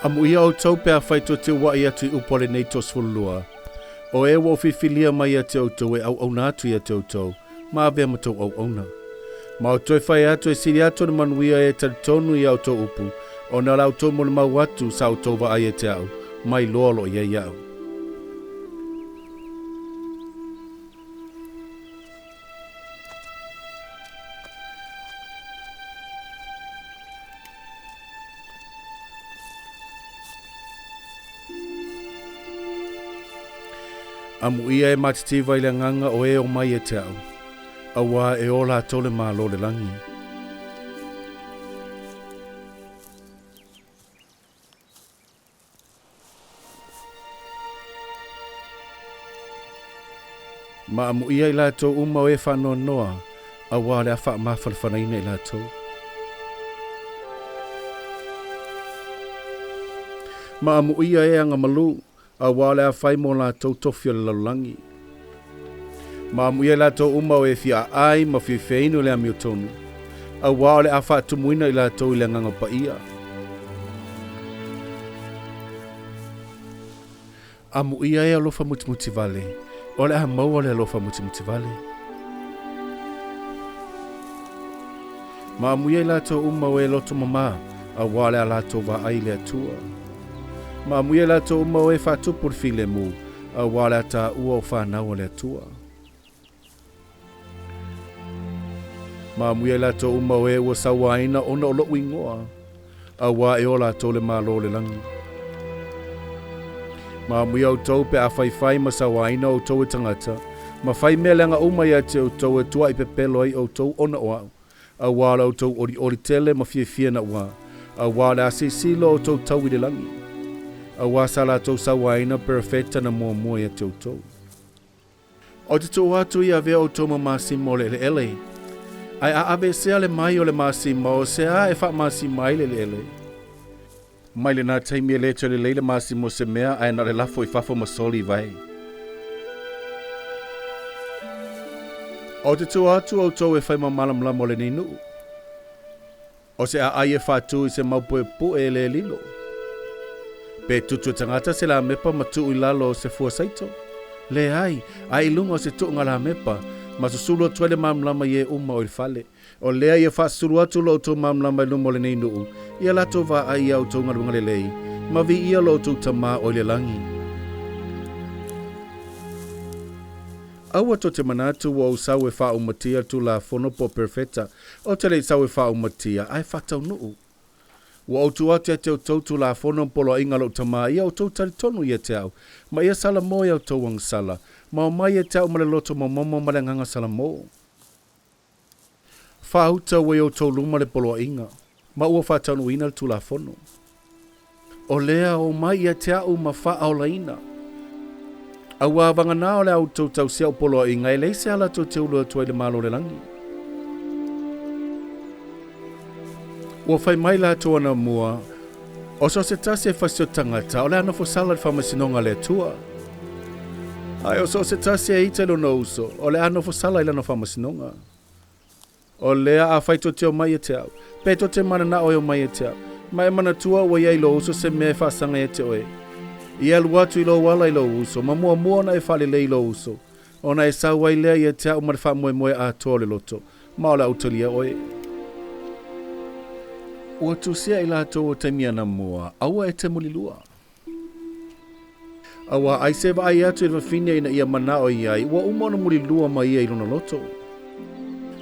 Amuia outou pe afai tou te uaʻi atu i upu a lenei 32, o e ua ou filifilia mai ia te outou e auauna atu ia te outou, ma avea ma tou auauna. Ma ou toe fai atu e sili atu ona manuia e talitonu i a outou upu, ona o la outou molimau atu sa outou vaai ia te au, ma iloa o lo o i ai iaʻu. Amuia e matitiva i le agaga o e omai ia te au, auā e o latou le Malo o le lagi. Ma amuia i latou uma o e faanoanoa, auā o le a faamafanafanaina i latou. Ma amuia e agamalu, auā o le a fai mo latou tofi o le lalolagi. Ma amuia i latou uma o e fia aai ma fiafia inu i le amiotonu, auā o le a faatumuina i latou i le Agaga Paia. Amuia e alofa mutimuti vale, o le a maua le alofa mutimuti vale. Ma amuia i latou uma o e loto mamā, auā o le a latou vaai i le Atua. Ma amuia i latou uma o e faatupu le filemu, auā o le a taua o fanau a le Atua. Ma amuia i latou uma o e ua sauaina ona o loʻu igoa, auā e o latou le Malo o le lagi. Ma amuia outou pe a faifai ma sauaina outou e tagata, ma fai mea leaga uma ia te outou e tuuaʻi pepelo ai outou ona o aʻu, auā o la outou ʻoliʻoli tele ma fiafia naʻuā, auā o le a silasila o outou tau i le lagi, auā sa latou sauaina perofeta na muamua ia te outou. Ou te tuu atu i avea outou ma masima o le eleele. Ae a aveesea le mai o le masima, o se a e faamasima ai le eleele? Mai lena taimi e le toe lelei le masima o se mea, ae na o le lafo i fafo ma soli i vae. Ou te tuu atu outou e fai ma malamalama o lenei nuu. O se aai e faatu i se mau puepue e le lilo. Pe tutu e tagata se lamepa ma tuu i lalo o se fua saito? Leai, ae i luga o se tuuga lamepa, ma susulu atu ai le malamalama i e uma o i le fale. O lea ia faasusulu atu lo outou malamalama i luma o lenei nuu, ia latou vaai i a outou galuega lelei, ma viia lo outou Tama o i le lagi. Aua tou te manatu ua ou sau e faaumatia le Tulafono po o Perofeta, ou te le i sau e faaumatia, ae faataunuu. Ua ou tuu atu ia te outou Tulafono ma poloaiga a lou Tama, ia outou talitonu ia te au, ma ia salamo i a outou agasala, ma omai ia te au ma le loto momomo ma le agaga salamo. Faauta ua i outou luma le poloaiga, ma ua faataunuuina le Tulafono. O lea, omai ia te aʻu ma faaolaina. Auā vagana o le a outou tausia au poloaiga, e leai se ala tou te ulu atu ai i le Malo o le lagi. Ua fai mai latou anamua, O so o se tasi e fasi o tagata, o le a nofo sala i le faamasinoga a le Atua. Ae o so o se tasi e ita i lona uso, o le a nofo sala i lana faamasinoga. O lea, afai tou te omai ia te au, pe tou te mananao e omai ia te au, ma e manatua ua i ai i lou uso se mea e faasaga ia te oe, ia alu atu i lou ala i lou uso, ma muamua ona e faalelei i lou uso, ona e sau ai lea ia te au ma le faamoemoe atoa o le loto, ma o le a ou talia oe. Ua tusia i latou o taimi anamua, aua e te mulilua. Auā ai se vaai atu i le fafine ina ia manao i ai, ua uma ona mulilua ma ia i lona loto.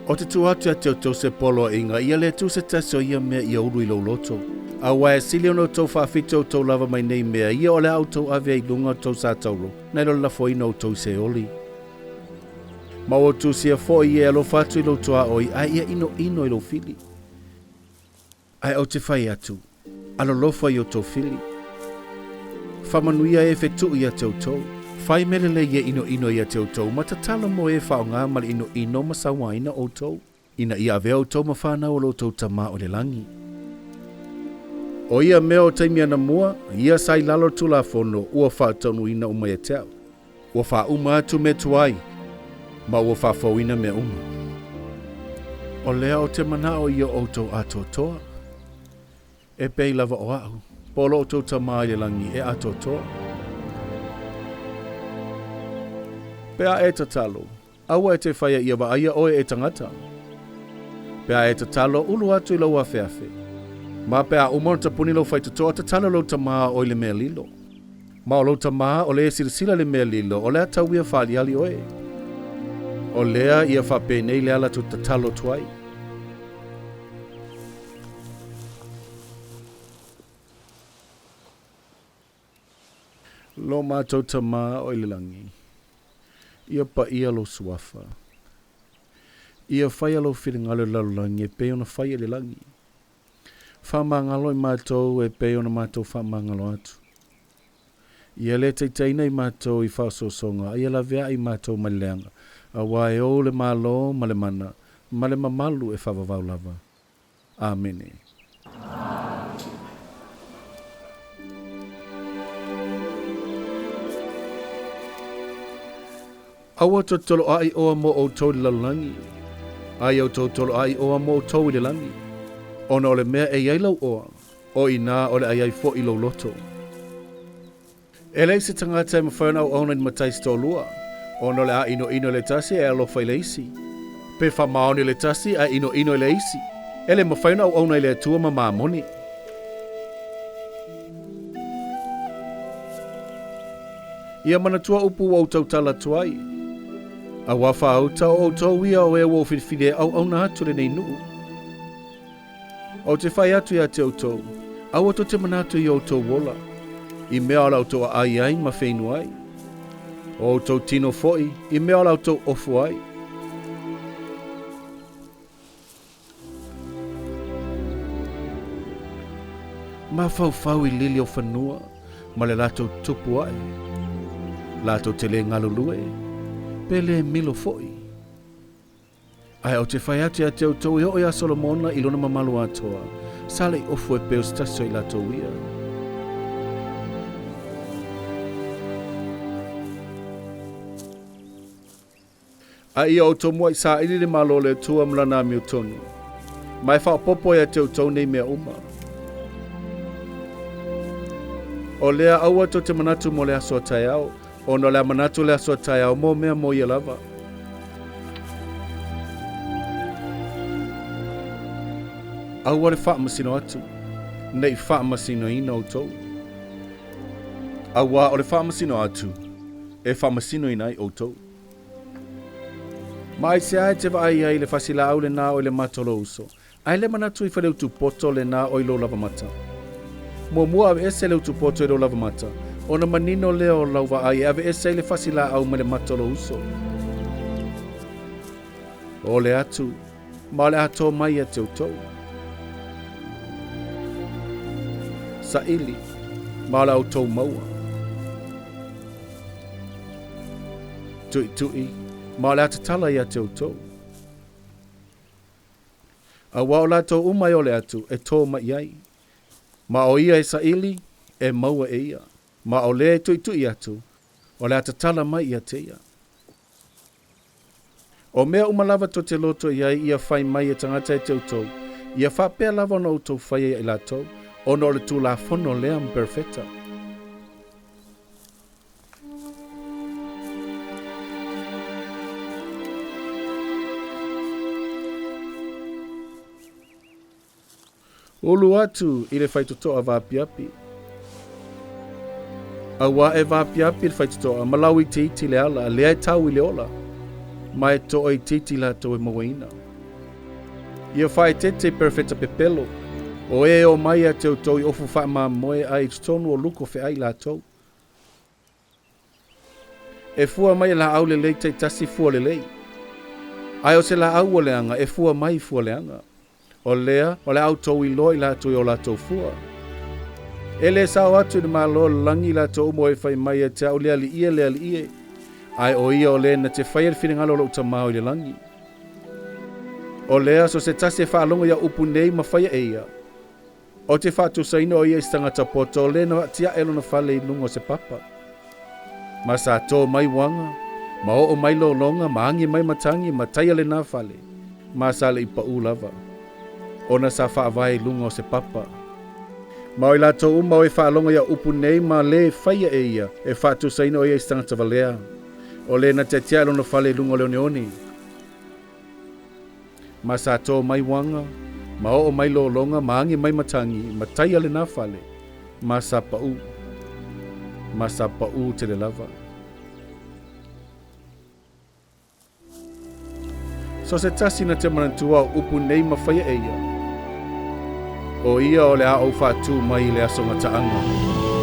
O te tuu atu ia te outou se poloaiga, ia le tuu se tasi o ia mea ia ulu i lou loto. Auā e sili ona outou faafito outou lava mai nei mea, ia o le a outou ave ai i luga o tou satauro, nai lo le lafoina o outou i Seoli. Ma ua tusia foi ia e alofa atu i lou tuaoi, ae ia inoino i lou fili. Ae ou te fai atu, alolofa i outou fili. Faamanuia e fetuʻu ia te outou. Fai mea lelei e inoino ia te outou, ma tatalo mo e faaaoga ma le inoino ma sauaina outou, ina ia avea outou ma fanau o lo outou Tama o i le lagi. O ia mea o taimi anamua, ia sa i lalo o le Tulafono, ua faataunuuina uma ia te au. Ua faauma atu mea tuai, ma ua faafouina mea uma. O lea ou te manaʻo ia outou atoatoa, e pei lava o aʻu. Po o lo outou Tama i le lagi e atoatoa. Pe a e tatalo, aua e te faia ia vaaia oe e tagata. Pe a e tatalo, ulu atu i lou afeafe. Ma pe a uma ona tapuni lou faitotoa, tatalo i lou Tama o i le mea lilo. Ma o lou Tama o le e silasila i le mea lilo, o le a tau ia faaaliali oe. O lea ia faapenei le ala tou te tatalo atu ai. Lo matou Tama o i le lagi, ia paia lou suafa. Ia faia lou finagalo i le lalolagi e pei ona faia i le lagi. Faamagalo i matou e pei ona matou faamagalo atu. Ia le taitaiina i matou i faaosoosoga, a ia laveai i matou mai le leaga, auā e ou le Malo ma le mana ma le mamalu e faavavau lava. Amene. Aua tou te toloaʻi oa mo ʻoutou i le lalolagi, a ia outou toloaʻi oa mo ʻoutou i le lagi, ona o le mea e i ai lau oa, o i inā o le a i ai foʻi lou loto. E leai se tagata e mafai ona auauna i ni matai se toalua, ona o le a ʻinoʻino i le tasi ae alofa i le isi, pe faamaoni i le tasi ae ʻinoʻino i le isi. E le mafai ona auauna i le Atua ma mamoni. Ia manatua upu ua ou tautala atu ai, Auā faauta o ʻoutou ia o e ua ou filifili e auauna atu i lenei nuu. Ou te fai atu iā te outou, aua tou te manatu i o outou ola, i mea o la outou aai ai ma feinu ai, o outou tino foi, i mea o la outou ofo ai. Mafaufau i lili o fanua ma le latou tupu ae, latou te le galulue, pe le milo foi. Ae ou te fai atu ia te outou e oo iā Solomona i lona mamalu atoa, sa le i ofu e pei o se tasi o i latou ia. A ia outou muaʻi saili le Malo o le Atua ma lana amiotonu, ma e faaopoopo ia te outou nei mea uma. O lea, aua tou te manatu mo le aso a taeao, Ona o le a manatu le aso a taeao mo mea mo ia lava. Aua le faamasino atu, ne i faamasinoina outou. Auā o le faamasino atu, e faamasinoina ai outou. Ma aisea e te vaai ai i le fasilaau lenā o i le mata o lou uso, Ae le manatu i faleutu poto lenā o i lou lavamata. Muamua aveese le utu poto i lou lavamata, ona manino lea o lau vaai e aveese ai le fasilaau mai le mata o lou uso. O le atu, ma o le atoa mai ia te outou. Saili, ma o le a outou maua. Tuʻituʻi, ma o le a tatala ia te outou. Auā o latou uma e ole atu, e tō mai i ai. Ma o ia e saili, e maua e ia. Ma o lē e tuʻituʻi atu, o le a tatala mai ia te ia. O mea uma lava tou te loto i ai ia fai mai e tagata e te outou, ia faapea lava ona outou faia ia i latou, ona o le Tulafono lea ma Perofeta. Ulu atu i le faitotoa vaapiapi. Auā e vaapiapi le faitotoa ma lauitiiti le ala, lea e tau i le ola, ma e toaitiiti latou e mauaina. Ia faaeteete i perofeta pepelo, o e e omai ia te outou i ofu faamamoe ae i totonu o luko feai latou. E fua mai e laau lelei taitasi fua lelei. Ae o se laau ua leaga, e fua mai i fua leaga. O lea, o le a outou iloa i latou i o latou fua. E le sao atu i le Malo o le lagi i latou uma o e fai mai ia te au, Le Alii e, le Alii e, ae o ia o le na te faia le finagalo o lou Tama o i le lagi. O lea, so se tasi e faalogo i au upu nei ma faia e ia, Ou te faatusaina o ia i se tagata poto o lē na tiaʻe lona fale i luga o se papa. Ma sa tō mai uaga, ma oo mai lologa, ma agi mai matagi, ma taia lenā fale, ma sa leʻi paʻū lava, ona sa faavae i luga o se papa. Ma o i latou uma o e faalogo i au upu nei ma lē faia e ia, e faatusaina o ia i se tagata valea, o le na tiatiae lona fale i luga o le oneone. Ma sa to mai uaga, ma oo mai lologa, ma agi mai matagi, ma taia lenā fale, ma sa paʻū, ma sa paʻū tele lava. So se tasi na te manatua au upu nei ma faia e ia, o ia o le a ou faatū mai i le aso gataaga.